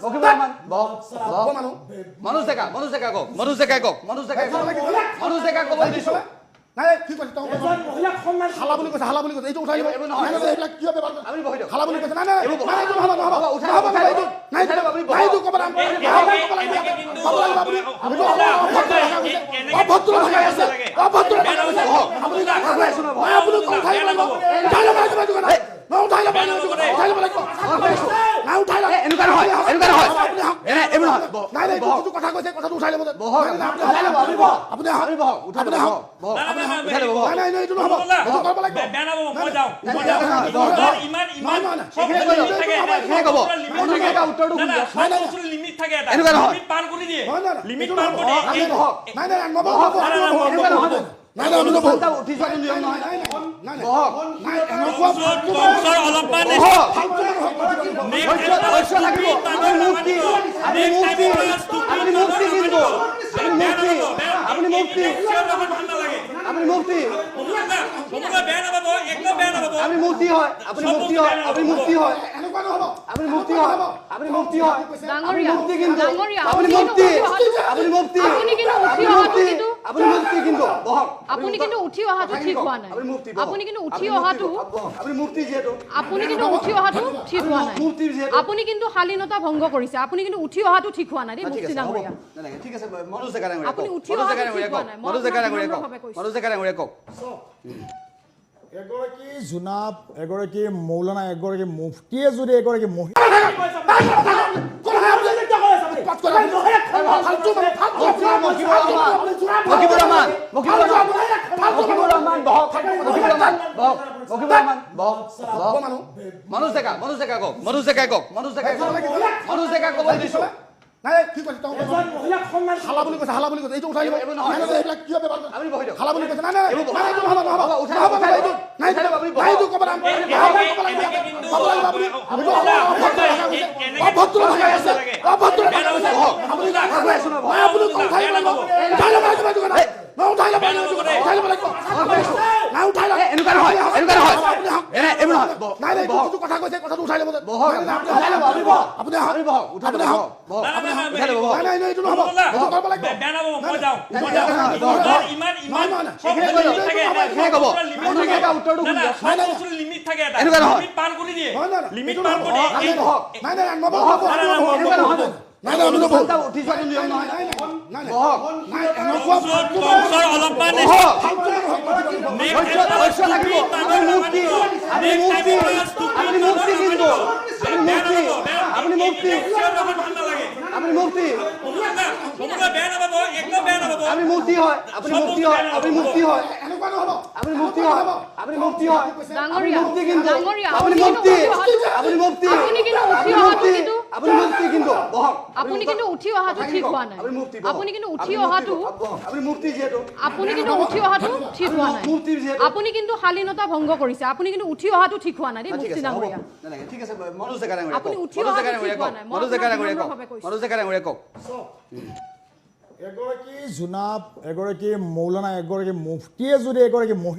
মকিবুৰ ৰহমান, বহক, বহক। মানুহ। মনোজ ডেকা, মনোজ ডেকা কওক, মনোজ ডেকাই কওক, মনোজ ডেকাই কওক, মনোজ ডেকা ক'ব দিছো। নাই নাই, কি কৈছে তেওঁ? হালা বুলি কৈছে, হালা বুলি কৈছে। এইটো উঠাই দিব। এইবোৰ নহয়। নাই নাই, এইবিলাক কিয় ব্যৱহাৰ কৰে? আপুনি বহি দিয়ক। হালা বুলি কৈছে। নাই নাই, এইবোৰ নাই, এইটো নহ'ব, নহ'ব। হ'ব, উঠাই নহ'ব, উঠাই এইটো নাই, উঠাই লওক, আপুনি বহক। নাই, এইটো ক'ব লাগিব, ক'ব লাগিব, এনেকে কিন্তু ক'ব লাগিব আপুনি। এইটো অভদ্ৰ ভাষা কৈছে, অভদ্ৰ ভাষা কৈছে, অভদ্ৰ ভাষা কৈছে। আপুনি কৈ আছো নহয়, নাই, আপুনি উঠাই ল'ব লাগিব, উঠাই ল'ব লাগিব এইটো কথা। নাই, উঠাই ল'ব লাগিব এইটো কথা, উঠাই ল'ব লাগিব। নাই, উঠাই লওক। এ, এনেকুৱা নহয়, এনেকুৱা নহয়। আপুনি আহক। এনে এইবোৰ নহয়। বহক, নাই নাই, এইটো বহক। যিটো কথা কৈছে, কথাটো উঠাই ল'ব। বহক। নাই, নাই, আপুনি উঠাই ল'ব, আপুনি বহক। আপুনি আহক। আপুনি বহক, উঠাই আপুনি ল'ব, আহক। বহক। নাই, নাই, নাই, উঠাই ল'ব, বহক। নাই নাই, এইটো নহ'ব, এইটো কৰিব লাগিব। বেয়া নাপাব, মই যাওঁ, মই নাই, যাওঁ। নাই, নাই, বহক। ইমান ইমান নহয়, নহয়, চব এইখিনি কৈ লওক। লিমিট থাকে এটা। এইখিনি ক'ব। লিমিট মনোজ থাকে। ডেকা উত্তৰটো না, না, শুনি লওক। চব বস্তুৰ লিমিট থাকে এটা। এনেকুৱা নহয়। লিমিট পাৰ কৰি দিয়ে। নহয়, নহয়, নহয়, লিমিট এইটো পাৰ নহ'ব। কৰি দিয়ে। নাই, বহক। নাই নাই, নব, নব, নাই, নাই, নব, এনেকুৱা নহয়। নাই নাই, আমি নবহো। অনুষ্ঠানটা উঠি যোৱাটো নিয়ম নহয়। নাই নাই নাই নাই, বহক। নাই, এনেকুৱা বংশৰ অলপমান বহক। ফাল্টু মানুহ। ধৈৰ্য, ধৈৰ্য লাগিব। আপুনি মুফতি, আপুনি মুফতি, আপুনি মুফতি কিন্তু, আপুনি মুফতি, আপুনি মুফতি, আপুনি মুফতি, একদম বেয়া নাপাব। আপুনি মুফতি হয়, আপুনি মুফতি হয়, আপুনি মুফতি হয়, এনেকুৱা নহ'ব। আপুনি মুফতি হয়, আপুনি মুফতি হয়, আপুনি ডাঙৰীয়া, মুফতি কিন্তু, ডাঙৰীয়া, আপুনি আপুনি কিন্তু মুফতি, উঠি অহাটো- আপুনি মুফতি, আপুনি কিন্তু উঠি আপুনি অহাটো মুফতি, কিন্তু- আপুনি মুফতি কিন্তু, বহক। আপুনি কিন্তু উঠি অহাটো কথাখিনি ঠিক কওক। হোৱা নাই। আপুনি মুফতি, বহক। আপুনি কিন্তু উঠি আপুনি মুফতি, অহাটো- বহক। আপুনি মুফতি যিহেতু, আপুনি কিন্তু উঠি অহাটো ঠিক হোৱা নাই। মুফতি যিহেতু। আপুনি কিন্তু শালীনতা ভংগ কৰিছে। আপুনি কিন্তু উঠি অহাটো ঠিক হোৱা নাই দেই, ঠিক মুফতি আছে, হ'ব। ডাঙৰীয়া। নালাগে, ঠিক আছে, মনোজ ডেকা ডাঙৰীয়া আপুনি কওক। উঠি মনোজ অহাটো ডেকা ডাঙৰীয়া ঠিক হোৱা কওক। নাই। মই মনোজ ডেকা আপোনাক ডাঙৰীয়া কওক। বিনম্ৰভাৱে কৈছোঁ। মনোজ ডেকা ডাঙৰীয়া কওক। এগৰাকী জোনাব, এগৰাকী মৌলানা, এগৰাকী মুফতিয়ে যদি এগৰাকী মহিলা ফাল্টু মানুহ, ফাল্টু। মকিবুৰ ৰহমান, মকিবুৰ ৰহমান, মকিবুৰ ৰহমান, মকিবুৰ ৰহমান বহক, মকিবুৰ ৰহমান বহক, মকিবুৰ ৰহমান বহক, বহক। মানুহ। মনোজ ডেকা, মনোজ ডেকা কওক, মনোজ ডেকাই কওক, মনোজ ডেকাই কওক, মনোজ ডেকা ক'ব দিছো। নাই নাই, কি কৈছে তেওঁ? হালা বুলি কৈছে, হালা বুলি কৈছে। এইটো উঠাই দিব। এইবোৰ নহয়। নাই নাই, এইবিলাক কিয় ব্যৱহাৰ কৰে? আপুনি বহি দিয়ক। হালা বুলি কৈছে। নাই নাই এইবোৰ নাই, এইটো নহ'ব, নহ'ব। উঠাই নহ'ব, উঠাই এইটো নাই, উঠাই লওক, আপুনি বহক। নাই, এইটো ক'ব লাগিব, ক'ব লাগিব, এনেকে কিন্তু ক'ব লাগিব আপুনি। এইটো অভদ্ৰ ভাষা কৈছে, অভদ্ৰ ভাষা কৈছে, অভদ্ৰ ভাষা কৈছে। আপুনি কৈ আছো নহয়, নাই, আপুনি উঠাই ল'ব লাগিব, উঠাই ল'ব লাগিব এইটো কথা। নাই, উঠাই ল'ব লাগিব এইটো কথা, উঠাই ল'ব লাগিব। নাই, উঠাই লওক। এ, এনেকুৱা নহয়, এনেকুৱা নহয়। আপুনি আহক। এনে এইবোৰ নহয়। বহক। নাই নাই, এইটো বহক। যিটো কথা কৈছে, কথাটো উঠাই ল'ব। বহক। নাই, নাই, আপুনি উঠাই ল'ব, আপুনি বহক। আপুনি আহক। আপুনি বহক, উঠাই আপুনি ল'ব, আহক। বহক। নাই, নাই, নাই, উঠাই ল'ব, বহক। নাই নাই, এইটো নহ'ব, এইটো কৰিব লাগিব। বেয়া নাপাব, মই যাওঁ, মই নাই, যাওঁ। নাই, নাই, বহক। ইমান ইমান নহয়, নহয়, চব এইখিনি কৈ লওক। লিমিট থাকে এটা। এইখিনি ক'ব। লিমিট মনোজ থাকে। ডেকা উত্তৰটো না, শুনি না, লওক। চব বস্তুৰ লিমিট থাকে এটা। এনেকুৱা নহয়। লিমিট পাৰ কৰি দিয়ে। নহয়, নহয়, নহয়, লিমিট এইটো পাৰ নহ'ব। কৰি দিয়ে। আপুনি বহক। নাই নাই, নব, নব, নাই, নাই, নব, এনেকুৱা নহয়। নাই নাই, আমি নবহো। অনুষ্ঠানটা উঠি যোৱাটো নিয়ম নহয়। নাই নাই নাই নাই, বহক। নাই, এনেকুৱা বংশৰ অলপমান বহক। ফাল্টু মানুহ। ধৈৰ্য, ধৈৰ্য লাগিব। আপুনি মুফতি, আপুনি মুফতি, আপুনি মুফতি কিন্তু, আপুনি মুফতি, আপুনি মুফতি, আপুনি মুফতি, একদম বেয়া নাপাব। আপুনি মুফতি হয়, আপুনি মুফতি হয়, আপুনি মুফতি হয়, এনেকুৱা নহ'ব। আপুনি মুফতি হয়, আপুনি মুফতি হয়, আপুনি ডাঙৰীয়া, মুফতি কিন্তু, ডাঙৰীয়া, আপুনি আপুনি কিন্তু মুফতি, উঠি অহাটো- আপুনি মুফতি, আপুনি কিন্তু উঠি আপুনি অহাটো মুফতি, কিন্তু- আপুনি মুফতি কিন্তু, বহক। আপুনি কিন্তু উঠি অহাটো কথাখিনি ঠিক কওক। হোৱা নাই। আপুনি মুফতি, বহক। আপুনি কিন্তু উঠি আপুনি মুফতি, অহাটো- বহক। আপুনি মুফতি যিহেতু, আপুনি কিন্তু উঠি অহাটো ঠিক হোৱা নাই। মুফতি যিহেতু। আপুনি কিন্তু শালীনতা ভংগ কৰিছে। আপুনি কিন্তু উঠি অহাটো ঠিক হোৱা নাই দেই, ঠিক মুফতি আছে, হ'ব। ডাঙৰীয়া। নালাগে, ঠিক আছে, মনোজ ডেকা ডাঙৰীয়া আপুনি কওক। উঠি মনোজ ডেকা অহাটো ডাঙৰীয়া ঠিক হোৱা কওক। নাই। মই মনোজ ডেকা আপোনাক ডাঙৰীয়া কওক। বিনম্ৰভাৱে কৈছোঁ। মনোজ ডেকা ডাঙৰীয়া কওক। এগৰাকী জোনাব, এগৰাকী মৌলানা, এগৰাকী মুফতিয়ে যদি এগৰাকী মহিলা